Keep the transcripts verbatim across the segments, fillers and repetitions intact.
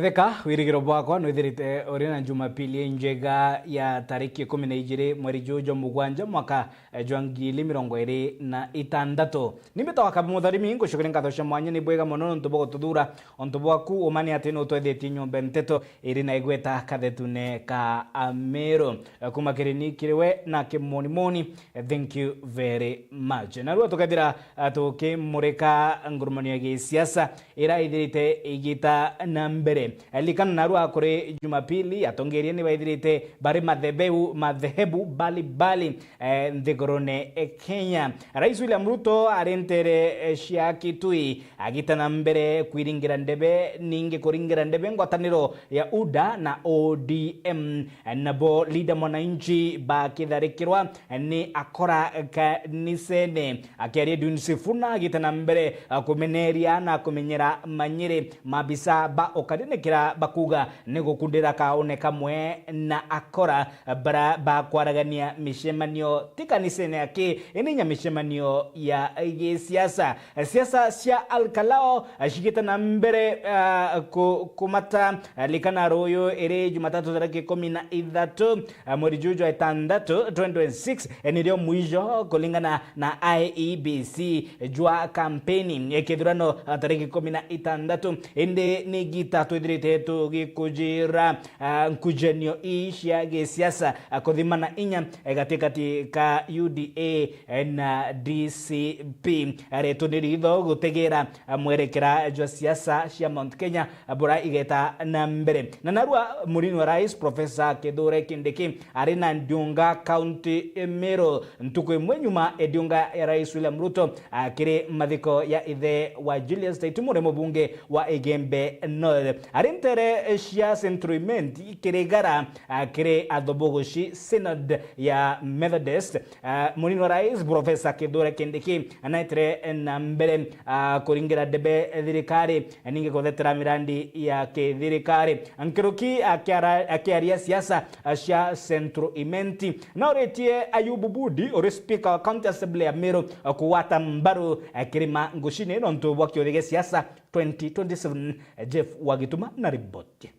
Teka wirigiro bwakwa nwithirite uri na Jumapili injega ya tariki ikumi na ijiri mweri juu jwa mugwanja mwaka, eh, jwa ngiri mirongo iri na itantatu. Ni mbitagwa Kabi Mutharimi, ngucokeria nkatho cia mwanya ni bwega mono nontu bwa gututhura. Ontu bwaku uma ni ati nutwethitie nyomba nteto iri na igweta kathetune ka Amiru. Eh, kuma kiri ni kiri we na kimonimoni, eh, thank you very much. Narua tukethira, eh, tukimurika ngurumanio ya gisiasa ira ithirite igita na mbere. Eh, likana narua kuri Jumapili, atongeria ni baithirite bari madhebeu-, madhehebu mbalimbali, eh, nthigurune, eh, Kenya. Rais William Ruto ari ntere, eh, cia Kitui, agita na mbere kwiringira ndebe, ningi kuringira ndebe ngwataniro ya UDA na O D M. Nabo Linda Mwananchi bakitharikirwa ni akora kanisene. Akiaria Edwin Sifuna agita na mbere, ah, kumeneria na kumenyera manyiri mabisa ba ukari nikira bakuga ni gukundira kaune kamwe na akora bara bakwaragania micemanio ti kanisene aki, indi inya micemanio ya gisiasa. Siasa cia Al Kalao, ah, cigite na mbere, ah, ku-, kumata, ah, likana ruyu iri Jumatatu tariki ikumi na ithatu, ah, mweri juu jwa itandatu, twenty twenty-six, eh, nirio mwijo kuringana na I E B C jwa kampeni ya kithurano, ah, tariki ikumi na itandatu. Indi ni gita twithirite tugikujira, ah, nkujanio ii cia gisiasa, ah, kuthimana inya, eh, gatikati ka U D A, eh, na D C P. Aretwo ni ritho gutegera, ah, mwerekera jwa siasa cia Mount Kenya, ah, bura igeta na mbere. Na narua munini wa rais Professor Kithure Kindiki ari na Ndiunga County, eh, Meru. Ntuku imwe nyuma, eh, Ndiunga ya Rais William Ruto, ah, kiri mathiko ya ithe wa Julius Taitu, muri mubunge wa Igembe North. Ari ntere, eh, cia Central Imenti kirigara, ah, kiri athobogoci Synod ya Methodist. Ah, munini wa rais Professor Kithure Kindiki anaitire na mbere, ah, kuringira ndebe thirikari, ningi kuthetera mirandi ya kithirikari. Nkuruki akiara-, akiaria siasa, ah, cia Central Imenti, nauritie Ayubu Budi, uri speaker wa County Assembly ya Meru, ah, kugwata mbaru, ah, kirima ngucini nontu bwa kiuthi gia siasa twenty twenty-seven. Jeff Wagituma na riboti.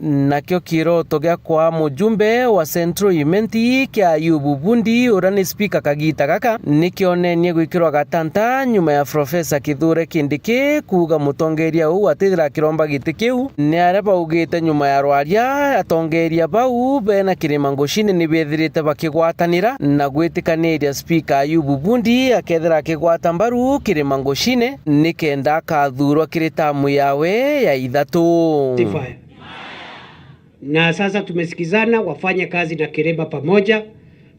Nakio kiroto gia kwaa mujumbe wa Central Imenti kia Ayubu Bundi, uria ni spika kagita gaka, nikionenie gwikirwa gatanta nyuma ya Professor Kithure Kindiki kuuga mutongeria uu atithira akiromba giti kiu. Ni aria baugite nyuma ya rwaria, atongeria bau bena kirima ngucini ni bethirite bakigwatanira na gwitikaniria spika Ayubu Bundi akethira akigwata mbaru kirima ngucini nikenda akathurwa kiri tamu yawe ya ithatu. Sifa. Na sasa tumesikizana wafanye kazi na Kirima pamoja.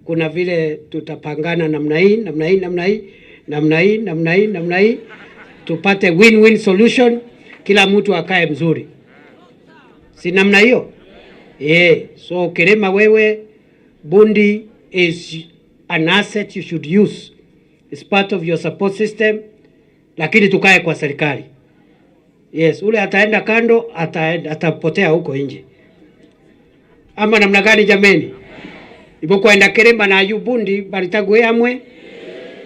Kuna vile tutapangana namna hii, namna hii, namna hii, namna hii, namna hii, namna hii, tupate win-win solution, kila mtu akae mzuri, si namna hiyo? Eh, so Kirima, wewe, Bundi is an asset you should use, it's part of your support system, lakini tukae kwa serikali. Yes, ule ataenda kando, ataenda, atapotea huko nje. Ama namna gani jameni? Ibo kwenda Kirima na Ayubu Bundi baritague amwe,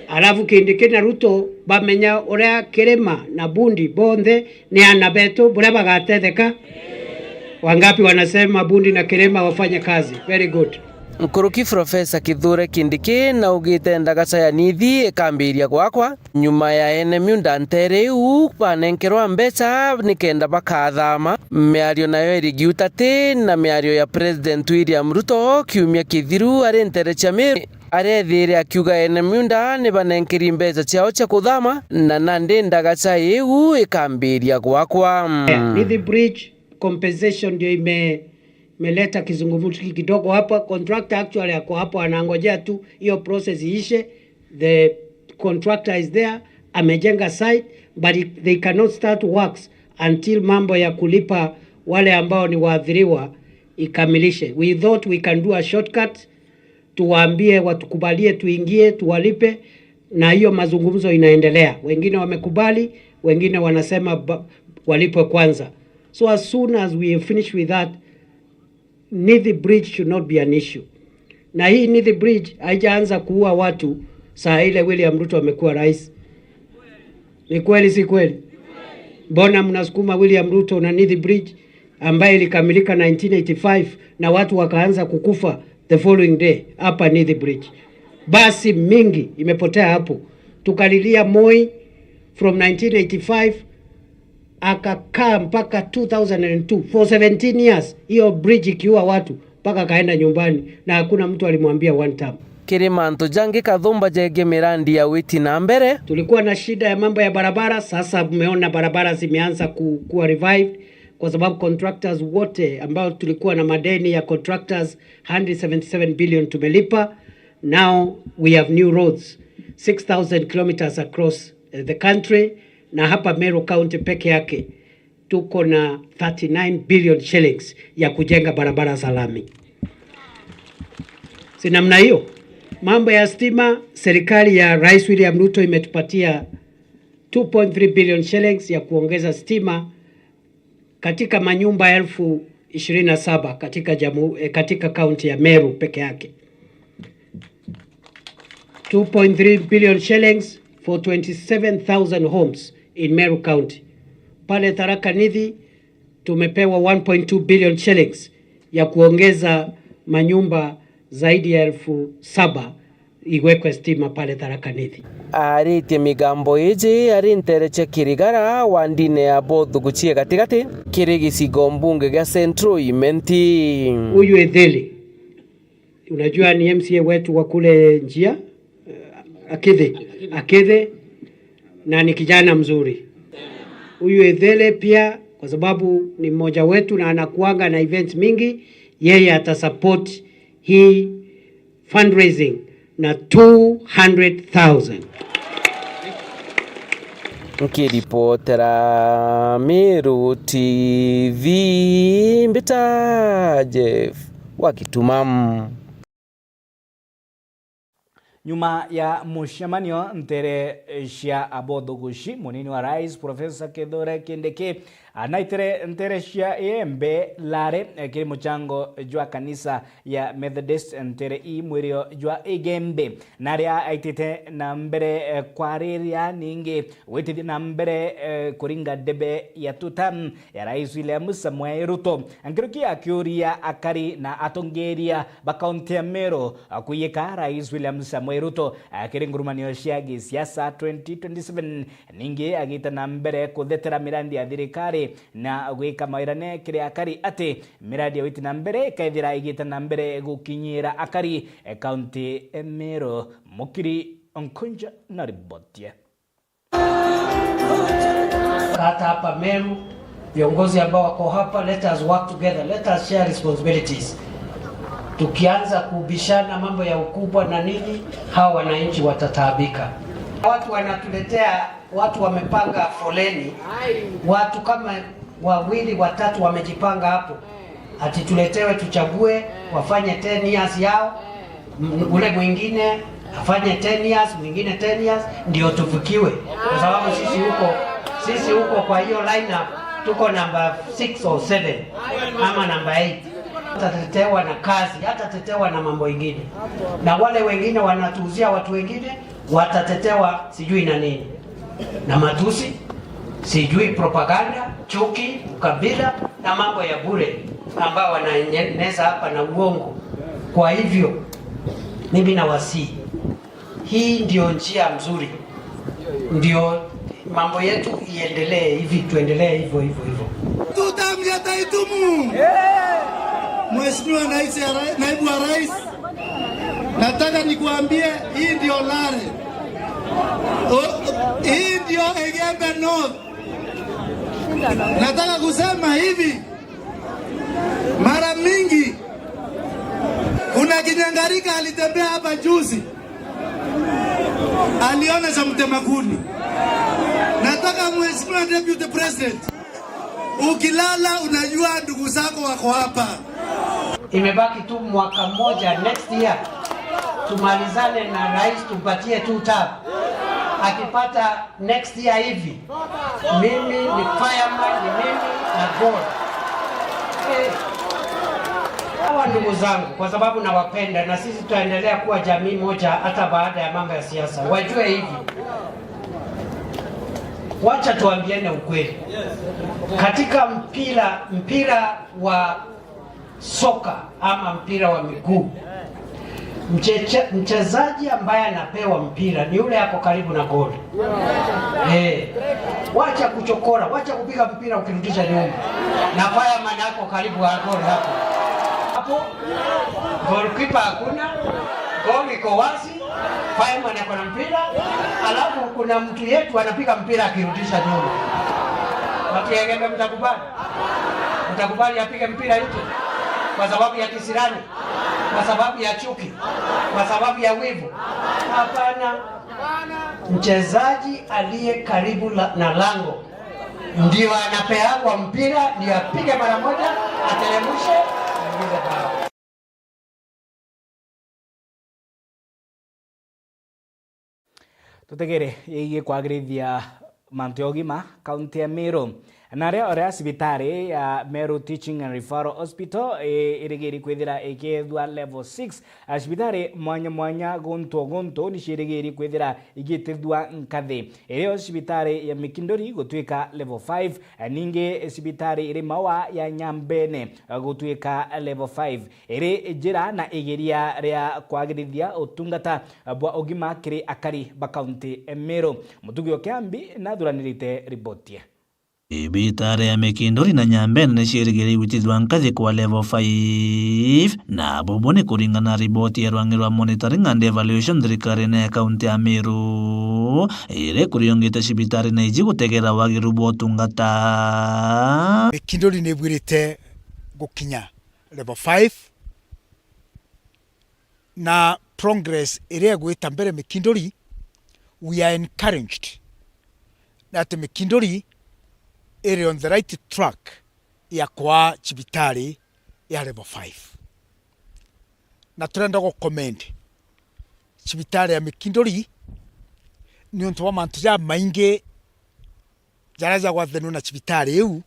alafu Kindiki na Ruto bamenya uria Kirima na Bundi bonthe ni ana betu, buria bagatetheka. Wangapi wanasema Bundi na Kirima wafanye kazi? Very good. Nkuruki Professor Kithure Kindiki naugite ndagaca ya nithi ikambiria gwakwa. Nyuma ya ene miunda ntere iu banenkerwa mbeca nikenda bakathama, miario nayo irigiuta ti na miario ya President William Ruto kiumia kithiru ari ntere cia Meru, aria ethire akiuga ene miunda ni banenkeri mbeca ciao cia kuthama, na nandi ndagaca iu ikambiria gwakwa. Nithi Bridge compensation ndio ime-, imeleta kizungumkuti kidogo hapa. Contractor actually ako hapo anangojea tu hiyo process iishe. The contractor is there, amejenga site, but it, they cannot start works until mambo ya kulipa wale ambao ni waathiriwa ikamilishe. We thought we can do a shortcut, tuwaambie watukubalie tuingie, tuwalipe, na hiyo mazungumzo inaendelea. Wengine wamekubali, wengine wanasema ba-, walipwe kwanza. So as soon as we finish with that, Nithi Bridge should not be an issue. Na hii Nithi Bridge haijaanza kuua watu saa ile William Ruto amekuwa rais. Ni kweli, si kweli? Mbona mnasukuma William Ruto na Nithi Bridge ambayo ilikamilika nineteen eighty-five na watu wakaanza kukufa the following day hapa Nithi Bridge. Basi mingi imepotea hapo. Tukalilia Moi from nineteen eighty-five, akakaa mpaka two thousand and two, for seventeen years, hiyo bridge ikiua watu, mpaka akaenda nyumbani na hakuna mtu alimwambia one term. Kiri mantu jangi, Kathumba, jegie mirandi ya witi na mbere. Tulikuwa na shida ya mambo ya barabara, sasa mmeona barabara zimeanza ku-, kuwa revived kwa sababu contractors wote ambao tulikuwa na madeni ya contractors, hundred seventy-seven billion tumelipa. Now we have new roads, six thousand kilometers across, eh, the country, na hapa Meru County peke yake tuko na thirty-nine billion shillings ya kujenga barabara za lami. Si namna hiyo? Mambo ya stima, serikali ya Rais William Ruto imetupatia two point three billion shillings ya kuongeza stima katika manyumba elfu ishirini na saba katika jamu-, eh, katika kaunti ya Meru peke yake. Two point three billion shillings for twenty-seven thousand homes in Meru County. Pale Tharaka Nithi tumepewa one point two billion shillings ya kuongeza manyumba zaidi ya elfu saba igwekwe stima pale Tharaka Nithi. Aritie migambo iji ari ntere cia Kirigara wa ndine ya Bothuguchie gatigati kiri gicigo mbunge gia Central Imenti. Huyu Etheli, unajua ni M C A wetu wa kule njia, eh, Akithi, Akithi, na ni kijana mzuri. Huyu Ethele pia, kwa sababu ni mmoja wetu na anakuanga na events mingi, yeye atasupport hii fundraising na two hundred thousand. Nkiripotera Meru T V, mbita Jeff wa Kituma. Nyuma ya mucemanio ntere cia Abothuguchi, munini wa rais Professor Kithure Kindiki anaitere ntere cia Iembe Lare, eh, kiri mucango jwa kanisa ya Methodist ntere ii mwirio jwa Igembe, na aria aitite na mbere, eh, kwariria ningi gwitithia na mbere, eh, kuringa ndebe ya tuta ya Rais William Samoei Ruto. Nkuruki akiuria akari na atongeria ba kaunti ya Meru, a, kwiyika Rais William Samoei Ruto, a, kiri ngurumanio cia gisiasa twenty twenty-seven, ningi agita na mbere kuthetera mirandi ya thirikari na gwika mawirane kiri akari ati mirandi ya witi na mbere ikaithira igita na mbere gukinyira akari, e, kaunti e Meru. Mukiri Onkunja na riboti ye. Hata hapa Meru, viongozi ambao wako hapa, let us work together, let us share responsibilities. Tukianza kubishana mambo ya ukubwa na nini, hawa wananchi watataabika. Watu wanatuletea, watu wamepanga foleni, watu kama wawili watatu wamejipanga hapo, ati tuletewe tuchague, wafanye ten years yao, m-, ule mwingine afanye ten years, mwingine ten years, ndio tufikiwe, kwa sababu sisi huko, sisi huko kwa hiyo lineup tuko namba six or seven ama namba eight. Atatetewa na kazi, atatetewa na mambo ingine, na wale wengine wanatuuzia watu wengine, watatetewa sijui na nini, na matusi, sijui propaganda, chuki, ukabila na mambo ya bure ambao wanaeneza hapa na uongo. Kwa hivyo, mimi nawasihi, hii ndio njia mzuri, ndio mambo yetu iendelee hivi, tuendelee hivyo, hivyo, hivyo. Tutamya Taitumu. Mheshimiwa Rais ya Ra-, Naibu wa Rais, nataka nikuambie, hii ndio Lare. O, hii ndio Igembe North. Nataka kusema hivi, mara mingi kuna Kinyangarika alitembea hapa juzi, aliona cha mtema kuni. Nataka Mheshimiwa Deputy President, ukilala unajua ndugu zako wako hapa. Imebaki tu mwaka mmoja, next year tumalizane na rais, tumpatie two term. Akipata next year hivi, mimi ni fireman, ni mimi na God. Eh. Hawa ndugu zangu, kwa sababu nawapenda na sisi tutaendelea kuwa jamii moja hata baada ya mambo ya siasa. Wajue hivi, Wacha tuambiane ukweli. Katika mpira, mpira wa soka ama mpira wa miguu, mcheche-, mchezaji ambaye anapewa mpira ni yule ako karibu na goli. Eh. Wacha kuchokora, wacha kupiga mpira ukirudisha nyuma. Na fireman ako karibu na goli hapo. Hapo, goalkeeper hakuna, goli iko wazi, fireman ako na mpira, alafu kuna mtu yetu anapiga mpira akirudisha nyuma. Watu ya Igembe, mtakubali? Mtakubali apige mpira nje? Kwa sababu ya kisirani? Kwa sababu ya chuki? Kwa sababu ya wivu? Hapana. Mchezaji aliye karibu la-, na lango ndio anapeagwa mpira, ndio apige mara moja, ateremshe, aingize bao. Tutegere yegii kwagirithia mantu ya ugima kaunti ya Meru. Na ria, ria cibitari ya Meru Teaching and Referral Hospital, i-, irigiri kwithira ikethua level six. A, cibitari mwanya mwanya guntu o guntu ni ciirigiri kwithira igitithua nkathi. Irio cibitari ya Mikinduri gutwika level five, a, ningi cibitari iri Maua ya Nyambene, a, gutwika level five. Iri njira na igeria ria kwagirithia utungata bwa ugima kiri akari ba kaunti e Meru. Mutugi o Kiambi nathuranirite riboti ye. Ibitari ya Mikinduri na Nyambene ni ciirigiri gwitithua nkathi kwa level five, na bubu ni kuringana na riboti ya rwang'i rwa Monitoring and Evaluation thirikarine ya kaunti ya Meru, iri kuriongite cibitari na iji gutegera wagiru bwa utungata. Mikinduri ni ibwirite gukinya level five, na progress iria igwita mbere Mikinduri, we are encouraged that Mikinduri iri on the right track ya kwaa cibitari ya level five. Na turenda gu commend cibitari ya Mikinduri niuntu bwa mantu jamaingi jaria jagwathanua na cibitari iu,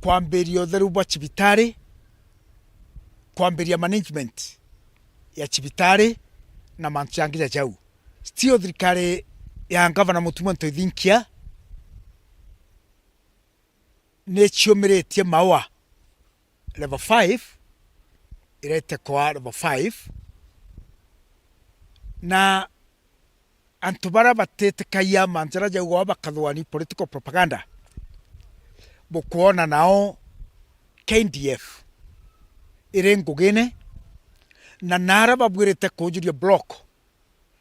kwambiria utheru bwa cibitari, kwambiria management ya cibitari na mantu jangi ja jau. Still thirikari ya Ngavana Mutuma Ntwithinkia ni ciumiritie Maua level five, irete kwa level five, na antu baria batitikagia mantu jaria jaugagwa bakathua ni political propaganda, bukwona nao K D F iri ngugine, na naria babwirite kujuria block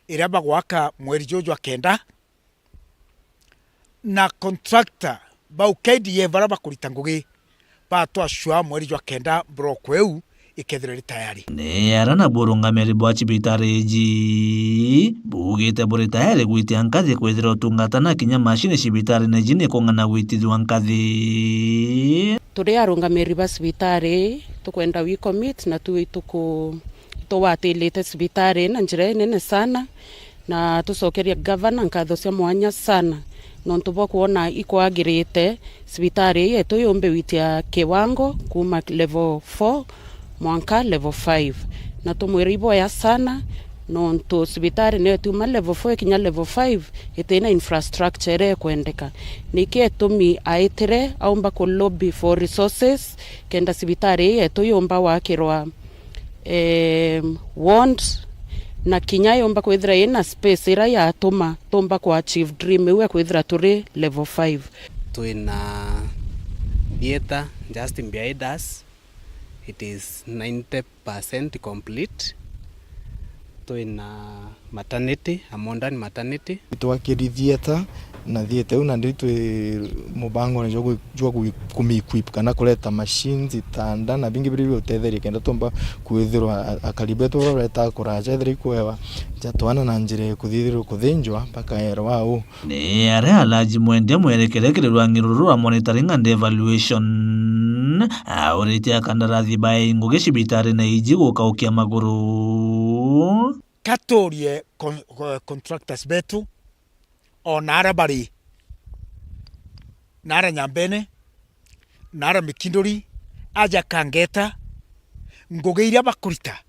iria bagwaka mweri juju jwa kenda, na contractor bau K D F baria bakurita ngugi batwacua mweri jwa kenda block iu ikethira iri tayari. Ni aria na burungamiri bwa cibitari iji bugite buri tayari gwitia nkathi kwithira utungata na kinya mashini cibitari na iji ni kung'ana gwitithua nkathi. Turi arungamiri ba cibitari, tukwenda we commit na tu ituku-, ituwatilite cibitari na njira inene sana. Na tucokerie gavana nkatho cia mwanya sana nontu bwa kwona ikwagirite cibitari ii yetu yumbe gwitia kiwango kuuma level four mwanka level five. Na tumwire iboya sana nontu cibitari niyo itiuma level four ikinya level five itina infrastructure iria ikwendeka. Niki itumi aitire aumba ku lobby for resources kenda cibitari ii yetu yumba wakirwa em, ward, na kinya yumba kwithira ina space ira yatuma tumba ku achieve dream iu ya kwithira turi level five. Twina theatre just behind us, it is ninety percent complete. Twina maternity, a modern maternity. Twakiri theatre, na theatre iu nandi twi mubangone jwa gwi-, jwa gwi-, kumiquip kana kureta machines, itanda na bingi biria biutetheria kenda tumba kwithirwa a-, akari betu baria baretaga kuraja ethira ikwewa ja twana na njira ya kuthithirwa kuthinjwa bakaerwa au. Ni aria Alhaji Mwendia mwerekere kiri rwang'i ruru rwa monitoring and evaluation, auritie akandarathi bae ngugi cibitari na iji gukaukia maguru. Katurie con-, co-, contractors betu, o na aria bari, na aria Nyambene, na aria Mikinduri, aja kangeta, ngugi iria bakurita,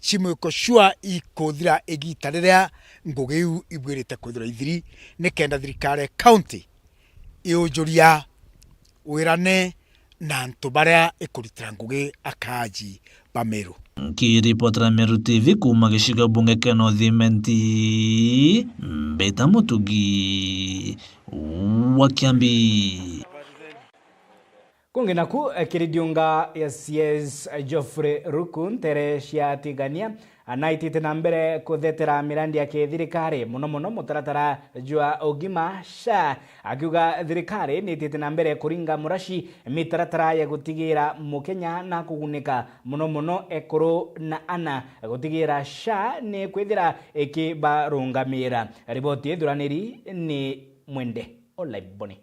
cimwiko sure ikuthira igita riria ngugi iu ibwirite kwithirwa ithiri, nikenda thirikari ya county iujuria, wirane na antu baria ikuritira ngugi akaaji ba Meru. Nkiripotera Meru T V kuuma gicigo bunge kia North Imenti, Mbita Mutugi wa Kiambi. Kungi naku, eh, kiri ndiunga ya C S Geoffrey Ruku ntere cia Tigania, anaitite na mbere kuthetera mirandi ya kithirikari, mono mono mutaratara jwa ugima, SHA, akiuga thirikari nitite na mbere kuringa muraci mitaratara ya gutigira Mukenya na kugunika, mono mono ekuru na ana, gutigira SHA ni kwithira ikibarungamira. Riboti ithuraniri ni Mwende Olaiboni.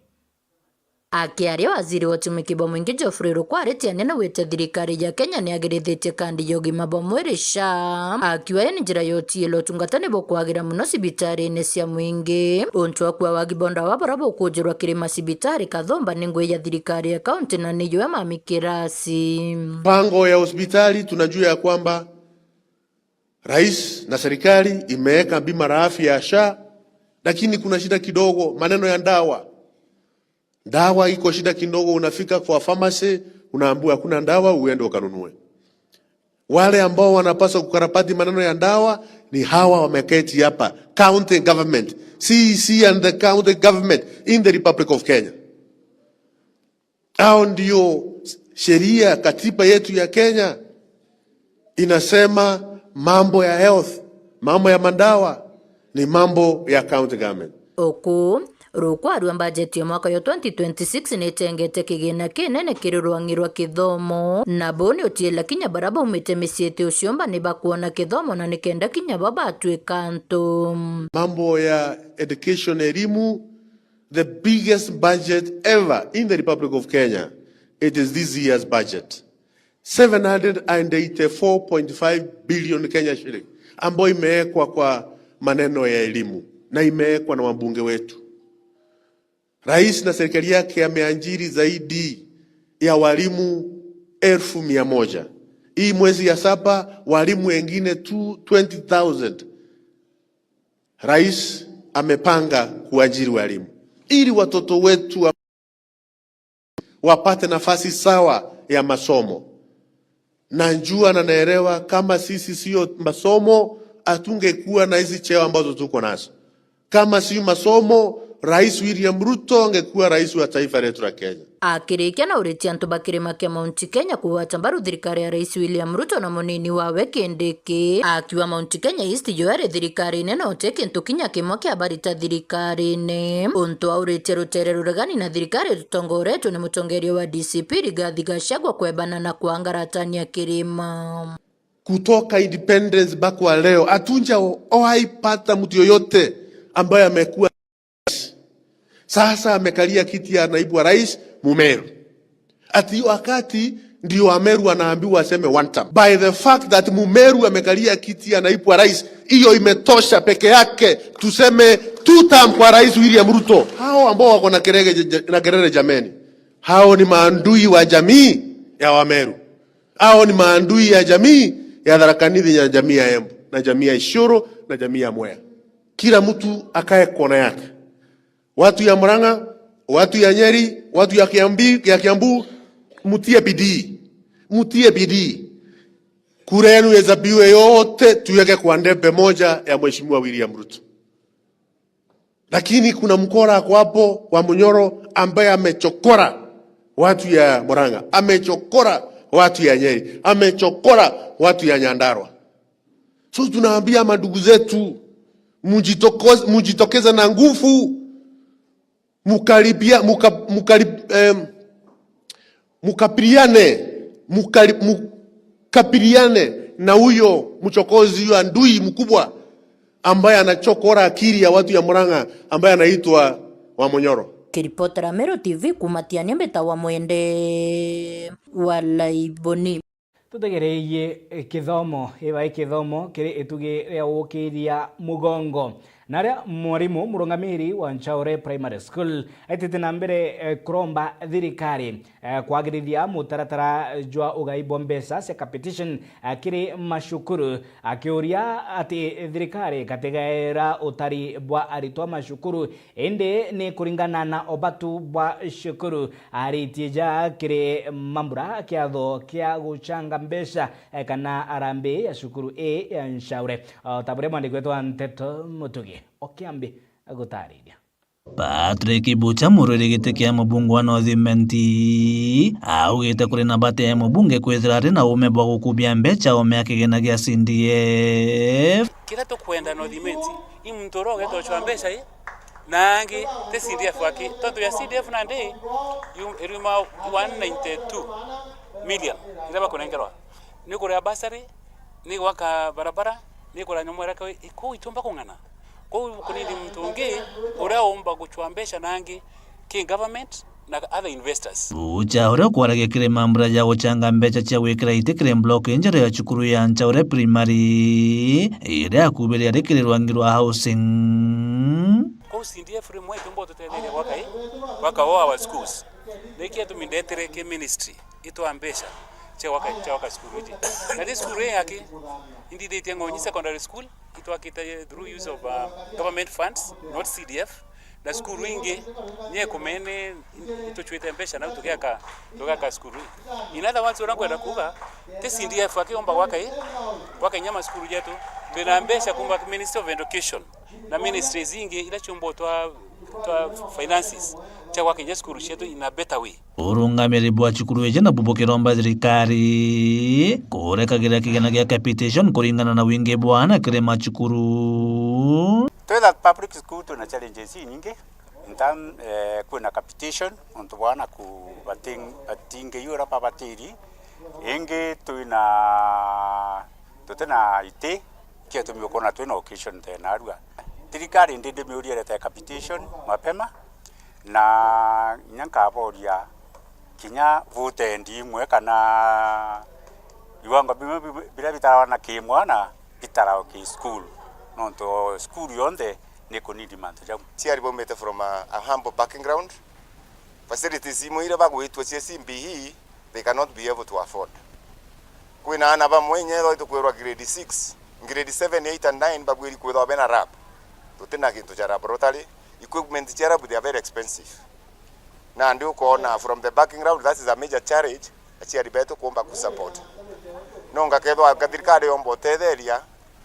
Akiaria waziri wa utumiki bwa mwingi Geoffrey Ruku aritiania na gwite thirikari ya Kenya ni agirithitie kandi ya ugima bwa mwiri SHA, akiuga ni njira ya utiila utungata ni bukwagira mono cibitarine cia mwingi. Untu wa kua wagi bwa ndawa buria bukujirwa kiri macibitari kathumba ni ngui ya thirikari ya kaunti na niyo ya Mami Kirasi. Mpango ya hospitali, tunajua ya kwamba rais na serikali imeweka bima la afya ya SHA, lakini kuna shida kidogo, maneno ya ndawa. Dawa iko shida kidogo, unafika kwa pharmacy, unaambiwa hakuna dawa, uende ukanunue. Wale ambao wanapaswa kukarabati maneno ya dawa ni hawa wameketi hapa, county government, C E C and the county government in the Republic of Kenya. Hao ndio sheria, katiba yetu ya Kenya inasema mambo ya health, mambo ya madawa ni mambo ya county government. Uku, Ruku arua mbajeti ya mwaka yo twenty twenty-six ni itengete kigina kinene kiri rwangi rwa kithomo, na buu ni utiila kinya baria baumite micii iti uciumba ni bakwona kithomo na nikenda kinya bo batuika antu. Mambo ya education, elimu, the biggest budget ever in the Republic of Kenya, it is this year's budget. Seven hundred and eighty-four point five billion Kenya shilling, ambayo imewekwa kwa maneno ya elimu na imewekwa na wabunge wetu. Rais na serikali yake ameajiri zaidi ya walimu elfu mia moja. Hii mwezi ya saba, walimu wengine tu twenty thousand. Rais amepanga kuajiri walimu ili watoto wetu wa-, wapate nafasi sawa ya masomo. Najua na naelewa kama sisi sio masomo, hatungekuwa na hizi cheo ambazo tuko nazo. Kama si masomo, Rais William Ruto angekuwa rais wa taifa letu la Kenya. Akirikia na uritie antu ba kirima kia Mount Kenya kugwata mbaru thirikari ya Rais William Ruto na munini wawe Kindiki, akiuga Mount Kenya East yo iri thirikarine na uti kintu kinya kimwe kia barita thirikarine. Untu auritie rutere ruregani na thirikari rutongoretwe ni mutongeria wa D C P Rigathi Gachagua kwebana na kwangaratania kirima. Kutoka independence mpaka wa leo, hatujawahi pata mtu yoyote ambaye amekuwa rais. Sasa amekalia kiti ya naibu wa rais Mumeru. Ati hiyo wakati ndio Wameru wanaambiwa waseme one term. By the fact that Mumeru amekalia kiti ya naibu wa rais, hiyo imetosha peke yake tuseme two term kwa Rais William Ruto. Hao ambao wako na kelele, na kelele jameni, hao ni maandui wa jamii ya Wameru. Hao ni maandui ya jamii ya Tharaka Nithi, ya jamii ya Embu, na jamii ya Isiolo, na jamii ya Mwea. Kila mtu akae kona yake. Watu ya Murang'a, watu ya Nyeri, watu ya Kiambi-, ya Kiambu, mutie bidii. Mutie bidii. Kura yenu ihesabiwe yote, tuweke kwa ndebe moja ya Mheshimiwa William Ruto. Lakini kuna mkora ako hapo wa Munyoro ambaye amechokora watu ya Murang'a, amechokora watu ya Nyeri, amechokora watu ya Nyandarua. So tunaambia madugu zetu, mujitokoz-, mujitokeze na nguvu, mukaribia, muka-, mukarib-, em, mukabiliane, mukari-, mukabiliane na huyo mchokozi, huyo adui mkubwa ambaye anachokora akili ya watu ya Murang'a, ambaye anaitwa Wamunyoro. Kiripotera Meru T V kuuma Tiania, mbita wa Mwende wa Laiboni. Tutegereirie kithomo, ibai kithomo kiri itugi ria gukiria mugongo. Naria mwarimu murungamiri wa Nchaure Primary School aitite na mbere, eh, kuromba thirikari, eh, kwagirithia mutaratara jwa ugai bwa mbeca cia capitation, eh, kiri macukuru, akiuria ati thirikari ikatigaira utari bwa aritwa macukuru, indi ni kuringana na ubatu bwa cukuru. Aritie ja kiri mambura kiatho kia guchanga mbeca, eh, kana arambi ya cukuru ii ya Nchaure. O ta buria mwandiki wetu wa nteto Mutugi o Kiambi agutariria. Patrick Bucha, murwiri giti kia mubunge wa North Imenti, augite kuri na bata ya mubunge kwithira ari na uume bwa gukubia mbeca oome ya kigina gia C D F. Kiria tukwenda North Imenti, i muntu uria ugetwa uchwa mbeca i, na angi ti C D F aki. Tontu ya C D F nandi, yu-, iriuma one ninety-two million iria bakunengerwa. Ni kuria bursary, ni gwaka barabara, ni kuria nyomwereka, i-, kuu itiumba kung'ana. Kuu kunini muntu ungi uria umba guchwa mbeca na angi ki government na other investors. Bucha, uria ukwaragia kiri mambura ja guchanga mbeca cia gwikira iti kiri block injeru ya cukuru ya Nchaure Primary, iria akubiria ari kiri rwangi rwa housing. Kuu C D F rimwe itiumba ututetheria gwaka i, gwaka all our schools. Niki atumi ndetire ki ministry itwa mbeca cia gwaka, cia gwaka cukuru iji. Na ti cukuru ii yaki, indithitie Ng'onyi Secondary School, itwakite through use of, uh, government funds, not C D F. Na cukuru ingi, nie kumene, ituchwite mbeca nau tugiaka, tugiaka cukuru ii. In other words, uria nkwenda kuuga, ti C D F aki umba gwaka i, gwaka inya macukuru jetu. Twina mbeca kuma Ministry of Education na ministries ingi iria ciumba twa, twa finances cia gwaka inya cukuru cietu in a better way. Urungamiri bwa cukuru iji nabu bukiromba thirikari kurekagira kigina gia capitation kuringana na wingi bwa aana kiri macukuru. Twitha public school twina challenges inyingi. In term, eh, kwina capitation, nontu bwa aana ku-, bating-, batingei uria babatiri. Ingi twina, tutina iti, kio tumi ukona twina occasion tena arua. Thirikari ndi ndimiuria irete capitation mapema, na kinya nkaboria kinya vote endi imwe kana viwango bimwe bi-, biria bitarawa na ki mwana bitarawa ki school, nontu school yonthe ni kunidi mantu jau. Aciari baumite from a, a humble background, facilities imwe iria bagwitwe cia C B E, they cannot be able to afford. Kwina aana bamwe inya ethwa itukwirwa grade six, grade seven, eight and nine babwiri kwithwa bena lab. Tutina gintu kia laboratory, equipment cia lab they are very expensive. Nandi ukoona from the background, that is a major challenge aciari betu kuumba ku support. No ngakethwa thirikari yomba utetheria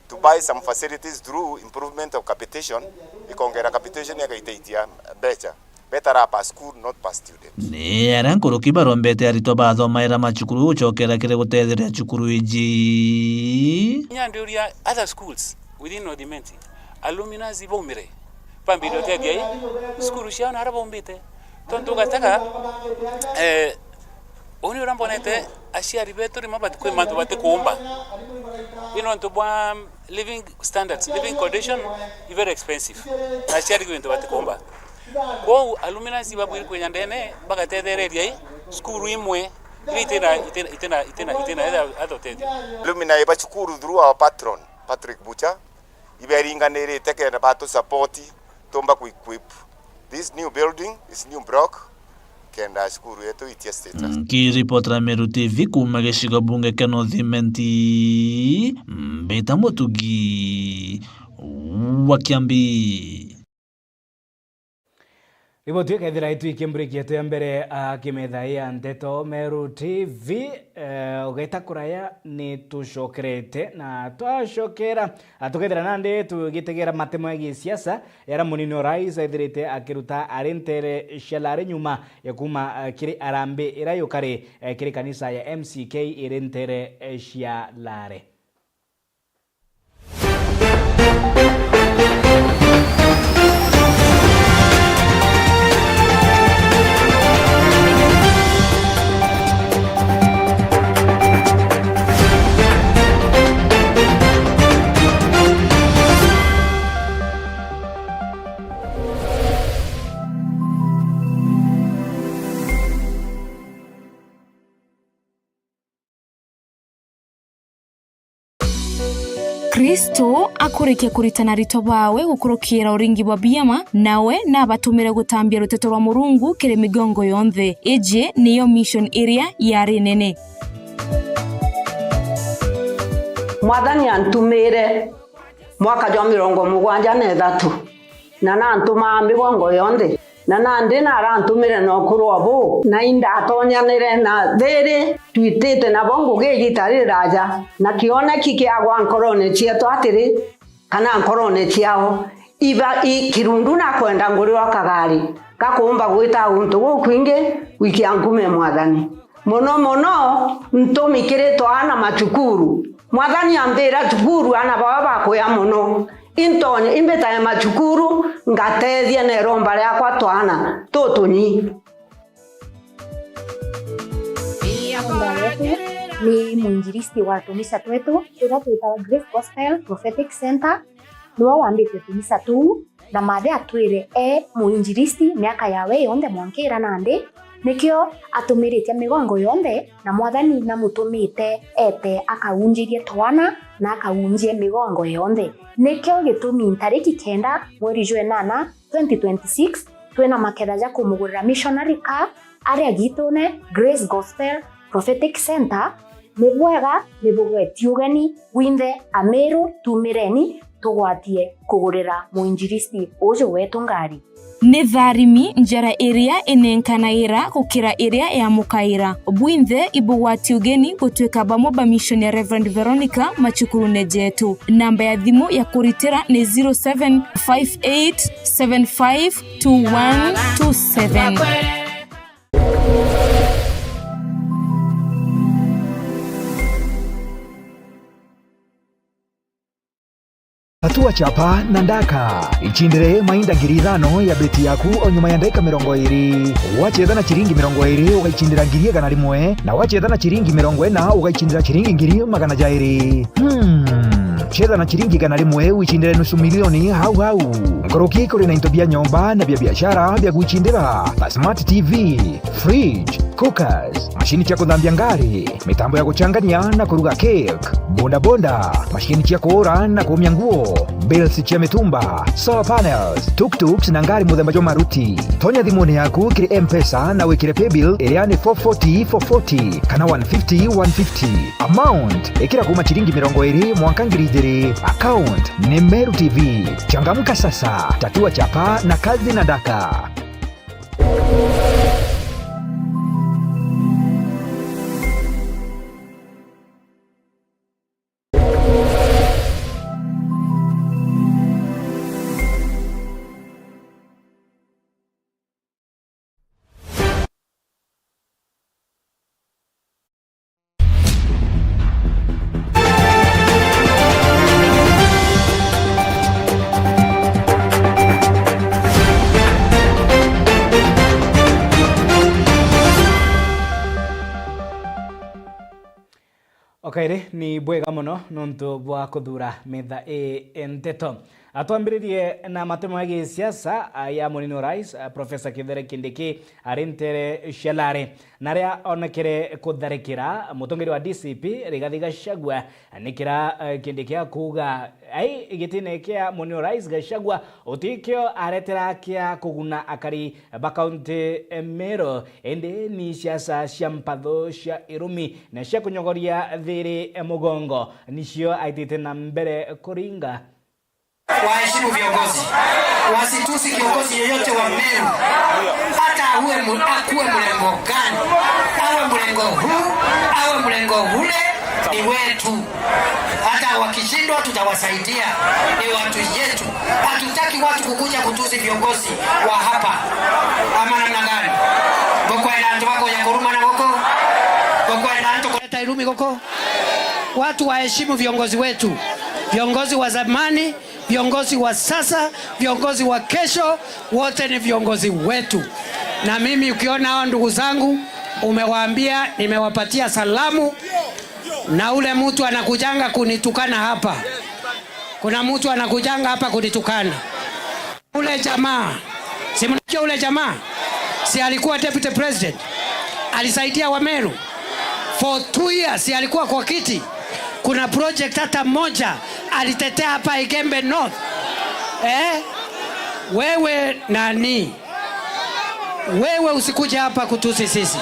to buy some facilities through improvement of capitation, ikongera capitation igaitaitia mbeca, better per school, not per student. Ni aria nkuruki barombete aritwa bathomaira macukuru gucokera kiri gutetheria cukuru iji. Inya ndiuria other schools within North Imenti, alumni baumire, bambire utethia i cukuru ciao na aria baumbite. Tontu ugatega, eh, uni uria mbonete aciari betu rimwe bati-, kwi mantu batikuumba. Ni nontu bwa living standards, living condition i very expensive. Na aciari kwi mantu batikuumba. Kwou alumni babwiri kwinya ndene bagatethereria i cukuru imwe iria itina, itina, itina, itina, itina etha, etha utethio. Alumni ba cukuru through our patron, Patrick Bucha, iberinganirite kenda batu support, tumba ku equip this new building, this new block, kenda cukuru yetu itie status. Nkiripotera Meru T V kuuma gicigo bunge kia North Imenti, mbita Mutugi wa Kiambi. Riboti ikethira itwikie mburiki yetu ya mbere, a, kimetha ya nteto Meru T V, eh, ugeta kuraya ni tucokerete na twacokera, a, tukethira nandi tugitegera matemo ya gisiasa, yaria munini o rais ethirite akiruta ari ntere cia Lare nyuma ya kuma, a, kiri arambi iria yukari, eh, kiri kanisa ya M C K iri ntere, eh, cia Lare. Kristo akurikia kuritana aritwa baawe gukurukira uringi bwa biama, nawe nabatumire gutambia ruteto rwa Murungu kiri migongo yonthe. Iji niyo mission iria yari nene. Mwathani antumire mwaka jwa mirongo mugwanja na ithatu, na nantumaa migongo yonthe, na nandi narantumire na ukuru o buu, na indatonyanire na thiri twitite nabo ngugi igita riraja, na kioneki kiagwa nkorone cietu atiri, kana nkorone ciao, iba i kirundu nakwenda ngurirwa kagari gakuumba gwita guntu gukwingi gwikia nkume Mwathani. Mono mono ntumi kiri twaana macukuru. Mwathani ambira cukuru aana baba bakuya mono. Intonye imbitae macukuru, ngatethia na iromba riakwa twaana tutunyi. Namba yetu ni mwinjilisti wa tumisa twetu, turia twitawa Grace Gospel Prophetic Center. Niwe wambitie tumisa tuu, na mathe atwire e muinjilisti miaka yawe yonthe mwanka ira nandi, nikio atumiritie migongo yonthe, na Mwathani namutumite ete akaunjirie twana na akaunjie migongo yonthe. Nikio gitumi ntariki kenda mweri jwa enana twenty twenty-six, twina maketha ja kumugurira missionary car aria gitune Grace Gospel Prophetic Center. Ni bwega, ni bugweti ugeni bwinthe Ameru, tumireni tugwatie kugurira muinjilisti uju wetu ngari. Ni tharimi njara iria inenkanaira gukira iria yamukaira. Bwinthe ibugwati ugeni gutwika bamwe ba mission ya Reverend Veronica macukurune jetu. Namba ya thimu ya kuritira ni zero seven five eight seven five two one two seven. Tatua chapa na ndaka. Icindire mainda ngiri ithano ya beti yaku o nyuma ya ndagika mirongo iri. Wacheza na chiringi mirongo iri, ugaicindira ngiri igana rimwe, na wacheza na chiringi mirongo ina, ugaicindira chiringi ngiri magana jairi. Hmm. Cheza na chiringi igana rimwe, wicindire nusu milioni hau hau. Nkuruki kuri na into bia nyomba na bia biashara bia gwicindira, ta smart T V, fridge, cookers, mashini cia kuthambia ngari, mitambo ya guchangania na kuruga cake, bodaboda, mashini cia kuura na kuumia nguo, bills cia mitumba, solar panels, tuk-tuks na ngari muthemba jwa maruti. Tonya thimuni yaku kiri M-Pesa na wikire paybill iria ni four forty four forty kana one fifty one fifty. Amount, ikira kuuma chiringi mirongo iri mwanka ngiri ijiri. Account ni Meru T V. Changamka sasa, tatua chapa na kazi na ndaka. O kairi, ni bwega mono nontu bwa kuthuura metha ii nteto. Atwambiririe na matemo ya gisiasa, a, ya munini wa rais, a, Professor Kithure Kindiki ari ntere cia Lare, na aria onekere kutharikira mutongeri wa D C P Rigathi Gachagua, ni kira, e, Kindiki akuuga, ai, gitine kia munini wa rais Gachagua utikio aretera kia kuguna akari ba kaunti e Meru, indi ni siasa cia mpatho cia irumi na cia kunyogoria thiri e mugongo nicio aitite na mbere kuringa. Waheshimu viongozi. Wasitusi kiongozi yeyote wa Meru. Hata awe mu-, akuwe mrengo gani, awe mrengo huu, awe mrengo ule, ni wetu. Hata wakishindwa, tutawasaidia. Ni watu yetu. Hatutaki watu kukuja kutusi viongozi wa hapa. Ama namna gani? Ngokwenda antu bakoja kurumana guku? Ngokwenda antu kuleta irumi guku? Watu waheshimu viongozi wetu, viongozi wa zamani, viongozi wa sasa, viongozi wa kesho, wote ni viongozi wetu. Na mimi ukiona hao ndugu zangu, umewaambia, nimewapatia salamu, na ule mtu anakujanga kunitukana hapa. Kuna mtu anakujanga hapa kunitukana. Ule jamaa, si mnajua ule jamaa? Si alikuwa deputy president? Alisaidia Wameru for two years, si alikuwa kwa kiti? Kuna project hata moja alitetea hapa Igembe North. Eh? Wewe nani? Wewe usikuje hapa kutusi sisi.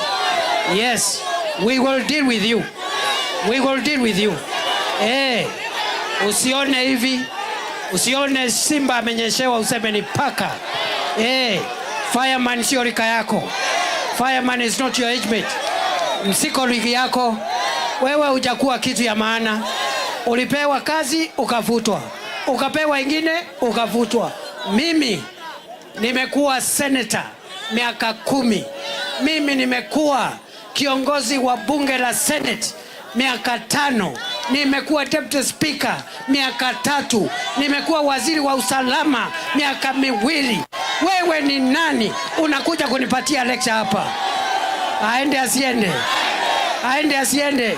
Yes, we will deal with you. We will deal with you. Eh, usione hivi. Usione simba amenyeshewa useme ni paka. Eh, fireman sio rika yako. Fireman is not your age mate. Msiko ligi yako. Wewe hujakuwa kitu ya maana. Ulipewa kazi, ukavutwa. Ukapewa ingine, ukavutwa. Mimi nimekuwa senator miaka kumi. Mimi nimekuwa kiongozi wa bunge la Senate miaka tano. Nimekuwa deputy speaker miaka tatu. Nimekuwa waziri wa usalama miaka miwili. Wewe ni nani unakuja kunipatia lecture hapa? Aende asiende? Aende asiende?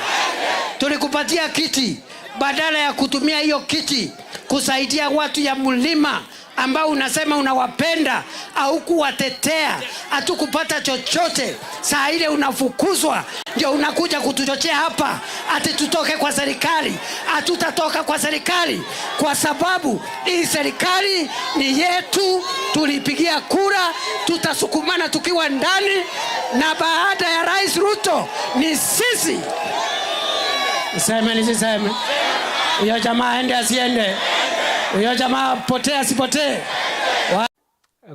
Tulikupatia kiti, badala ya kutumia hiyo kiti kusaidia watu ya mlima ambao unasema unawapenda, haukuwatetea, hatukupata chochote. Saa ile unafukuzwa, ndio unakuja kutuchochea hapa ati tutoke kwa serikali. Hatutatoka kwa serikali, kwa sababu hii serikali ni yetu, tulipigia kura, tutasukumana tukiwa ndani, na baada ya Rais Ruto ni sisi. Niseme nisiseme? Huyo jamaa aende asiende? Huyo jamaa apotee asipotee? Wa-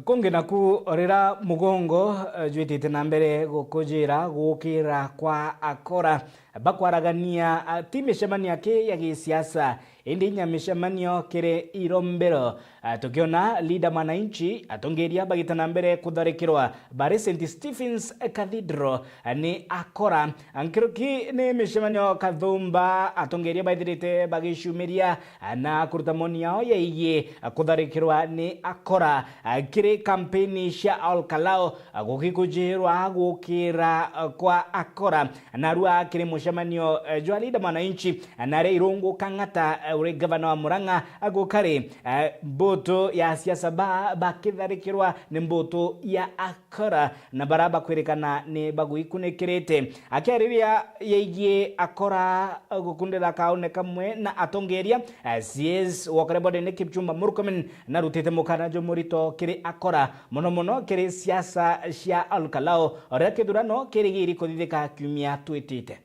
Kungi naku, rira mugongo, eh, jwitite na mbere gukujira gukira kwa akora bakwaragania, ah, ti micemanio aki ya gisiasa, indi inya micemanio kiri irombero. Ah, tukiona leader mwananchi, atongeria bagita na mbere kutharikirwa bari Saint Stephen's Cathedral, ah, ni akora. Nkiruki ni micemanio kathumba, atongeria baithirite bagicumiria, ah, na kuruta moni yao yegie, ah, kutharikirwa ni akora, ah, kiri kampeni cia Ol Kalou, ah, gukikujirwa gukira, ah, kwa akora. Narua kiri mucemanio, eh, jwa leader mwananchi, na aria irungu Kang'ata, eh, uri gavana wa Murang'a, agukari, eh, mbutu ya siasa ba, bakitharikirwa ni mbutu ya akora, na bara bakwirikana ni bagwikunikirite. Akiariria yegie akora, eh, gukundira kaune kamwe na atongeria, eh, C S wa Kariobangi Kipchumba Murkomen narutite mukana jumurito kiri akora, mono mono kiri siasa cia Ol Kalou, o riria kithurano kirigiri kuthithika kiumia twitite.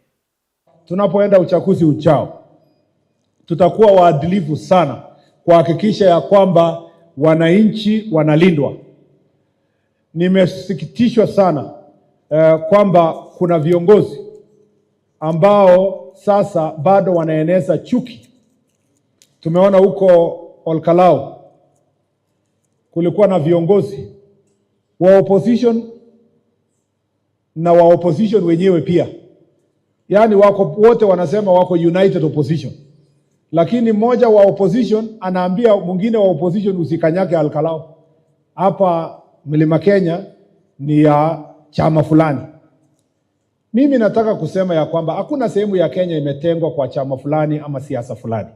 Tunapoenda uchaguzi ujao, tutakuwa waadilifu sana kuhakikisha ya kwamba wananchi wanalindwa. Nimesikitishwa sana, eh, kwamba kuna viongozi ambao sasa bado wanaeneza chuki. Tumeona huko Ol Kalou kulikuwa na viongozi wa opposition na wa opposition wenyewe pia. Yaani wako wote wanasema wako united opposition. Lakini mmoja wa opposition anaambia mwingine wa opposition, "Usikanyage Ol Kalou. Hapa Mlima Kenya ni ya chama fulani." Mimi nataka kusema ya kwamba hakuna sehemu ya Kenya imetengwa kwa chama fulani ama siasa fulani.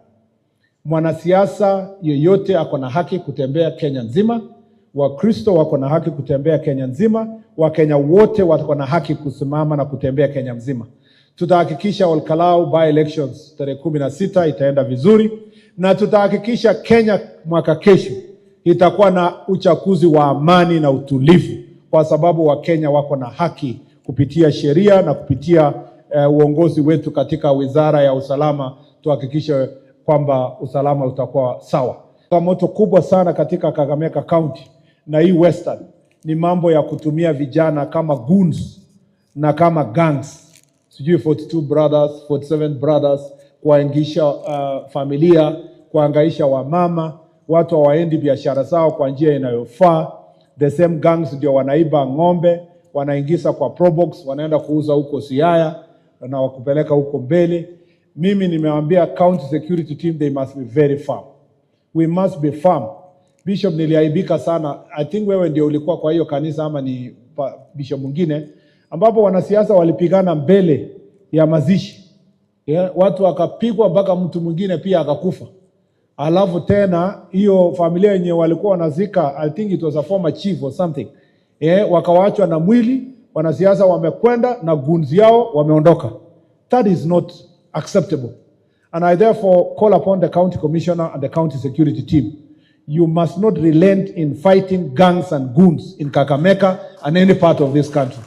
Mwanasiasa yeyote ako na haki kutembea Kenya nzima. Wakristo wako na haki kutembea Kenya nzima. Wakenya wote wako na haki kusimama na kutembea Kenya mzima. Tutahakikisha Ol Kalou by elections tarehe kumi na sita itaenda vizuri, na tutahakikisha Kenya mwaka kesho itakuwa na uchaguzi wa amani na utulivu, kwa sababu Wakenya wako na haki kupitia sheria na kupitia, eh, uongozi wetu katika Wizara ya Usalama, tuhakikishe kwamba usalama utakuwa sawa. Changamoto kubwa sana katika Kakamega County na hii Western ni mambo ya kutumia vijana kama goons na kama gangs, sijui forty-two brothers, forty-seven brothers, kuwaingisha, uh, familia, kuangaisha wamama, watu hawaendi biashara zao kwa njia inayofaa. The same gangs ndio wanaiba ng'ombe, wanaingiza kwa probox, wanaenda kuuza huko Siaya na wakupeleka huko mbele. Mimi nimewaambia county security team, they must be very firm. We must be firm. Bishop, niliaibika sana. I think wewe ndio ulikuwa kwa hiyo kanisa ama ni pa-, bishop mwingine, ambapo wanasiasa walipigana mbele ya mazishi. Yeah, watu wakapigwa mpaka mtu mwingine pia akakufa. Alafu tena hiyo familia yenye walikuwa wanazika, I think it was a former chief or something. Eh, wakawachwa na mwili, wanasiasa wamekwenda na goons yao wameondoka. That is not acceptable. And I therefore call upon the county commissioner and the county security team, you must not relent in fighting gangs and goons in Kakamega and any part of this country.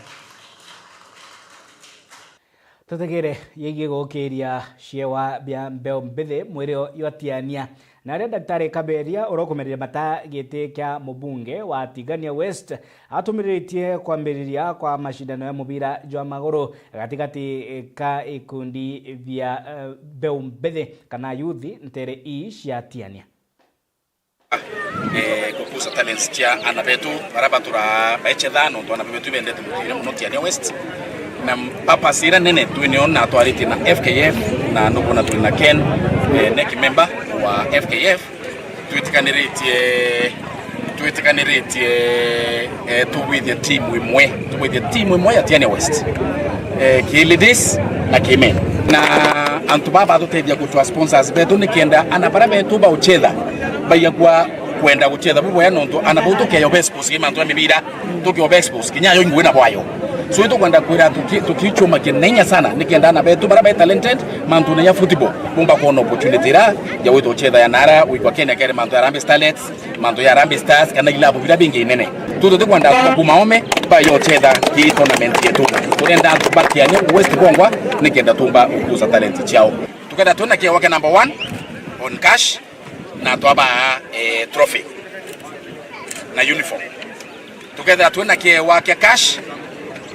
Tutegere yegii gukiria ciewa bia mbeu mbithi mwiri jwa Tiania. Na aria Daktari Kaberia uria ukumerire mata giti kia mubunge wa Tigania West, atumiritie kwambiriria kwa mashindano ya mubira jwa maguru gatigati ka ikundi bia, eh, mbeu mbithi kana youth ntere ii cia Tiania. Eh, gukuza talents cia ana betu bara batura baechetha, nontu ana betu bendete mubira mono Tiania West. Na purpose ira nene twinio na twaritie na F K F, na nukwona twina Ken, eh, neki member wa F K F. Twitikaniritie, twitikaniritie, eh, tugwithie timu imwe, tugwithie timu imwe ya Tiania West, eh, ki ladies na ki men. Na antu baba batutethia gutwa sponsors betu nikenda ana bara betu bauchetha baigagua kwenda guchetha buboya, nontu ana bau tukeyo best sports, mantu ya mibira tukeyo best sports, kinya yo ingwe na bwayo. So itukwenda kwira tuki-, tukichuma kinenya sana nikenda ana betu bara be talented mantu ya football bumba kuona opportunity ira ya gwitwa guchetha ya nara wikwa Kenya kere mantu ya Harambee Starlets, mantu ya Harambee Stars kana ilabu bira bingi inene. Tu tutikwenda antu ba kuma ome bayo chetha ki tournament yetu. Turenda antu ba Tiania West bongwa nikenda tumba gukuza talent ciao. Tukenda twina kiewa kia number one on cash na twaba, eh, trophy na uniform. Tukethira twina kiewa kia cash,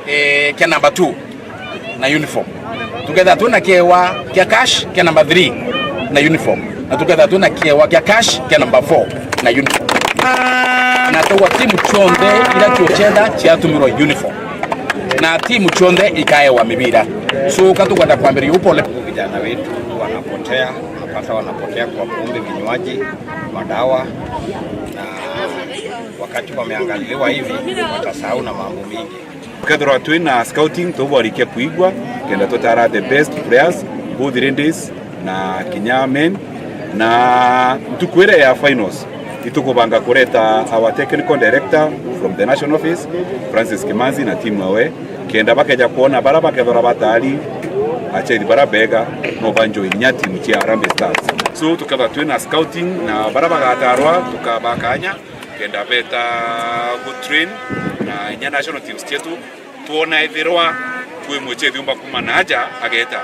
eh, kia number two na uniform. Tukethira twina kiewa kia cash kia number three na uniform. Na tukethira twina kiewa kia cash kia number four na uniform. Na tugwa timu cionthe ira ciuchetha ciatumirwa uniform. Na timu cionthe ikaewa mibira. So, katukwenda kwambiria upole. Vijana wetu wanapotea, unapata wanapotea kwa pombe, vinywaji, madawa, na wakati wameangaliliwa hivi, watasahau na mambo mingi. Tukethirwa twina scouting, tuborikia kuigua, kenda tutara the best players, both ladies na kinya men. Na ntuku iria ya finals, itukubanga kureta our technical director from the national office, Francis Kimanzi, na timu yawe, kenda bakeja kwona bara bakethora batari achethi bara bega, no banjoi inya timu cia Harambee Stars. So, tukethwa twina scouting na bara bagatarwa, tukabakanya kenda beta gu train na inya national teams cietu, twona ethirwa kwi muchethi umba kuma na aja ageta.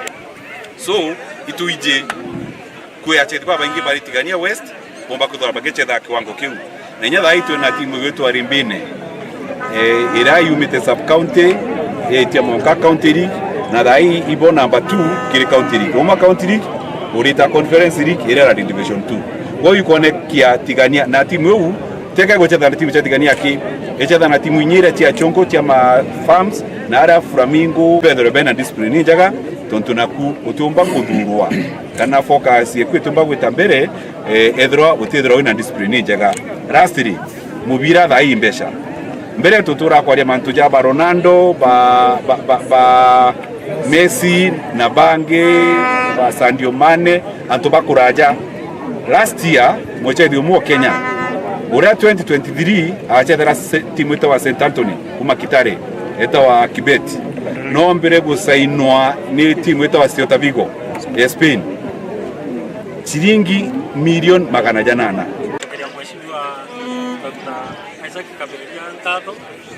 So, ituiji kwi achethi babaingi bari Tigania West, bomba kwithirwa bagichetha kiwango kiu. Na inya thaa ii twina timu igwitwa Rimbine, eh, iria yumite sub county, yetia mwanka county league, na thaa ii ibo number two kiri county league. Uma county league, urita conference league, iria irari division two. Kwou ikonekia Tigania, na timu iu teke guchetha na timu cia Tigania aki, ichetha na timu inya iria cia chongo cia ma farms, na aria Flamingo bethirwe bena discipline injega, tontu naku utiumba kuthurwa kana focus yeku itiumba gwita mbere, eh, ethirwa utithirwa wina discipline injega. Lastly, mubira thaa ii mbeca. Mbere tutura kwaria mantu ja ba Ronaldo, ba, ba, ba, ba Messi na bangi, ba Sadio Mane, antu bakuraja. Last year, muchethi umwe wa Kenya, uria twenty twenty-three acethera se-, timu itawa Saint Anthony kuma Kitale, etawa Kibet, nombire gusainwa ni timu itawa Celta Vigo ya Spain, ciringi milioni magana janana. Mheshimiwa Doctor Isaac Kaberia Ntato.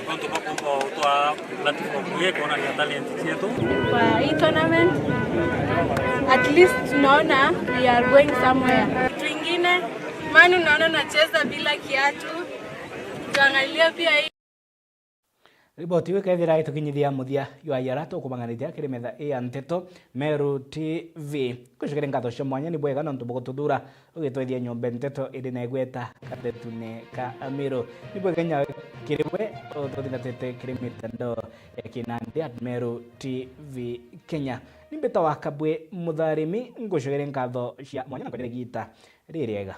Nontu bwa kumba utwa platform ii kwonania talent cietu. Kwa hii tournament, at least tunaona we are going somewhere. Kitu ingine, maana unaona nacheza bila kiatu. Tuangalie pia hii. Riboti iu ikethira itukinyithia muthia jwa yara tukumanganitia kiri metha ii ya nteto Meru T V. Ngucokeria nkatho cia mwanya ni bwega nontu bwa gututhura. Ugitwethia nyombe nteto iri na igweta katetune ka Amiru. Ni bwega inya kiri we ututhingatite kiri mitandao ya kinandi at Meru T V Kenya. Ni mbitawa Kabwe Mutharimi, ngucokeria nkatho cia mwanya na kwendera igita ririega.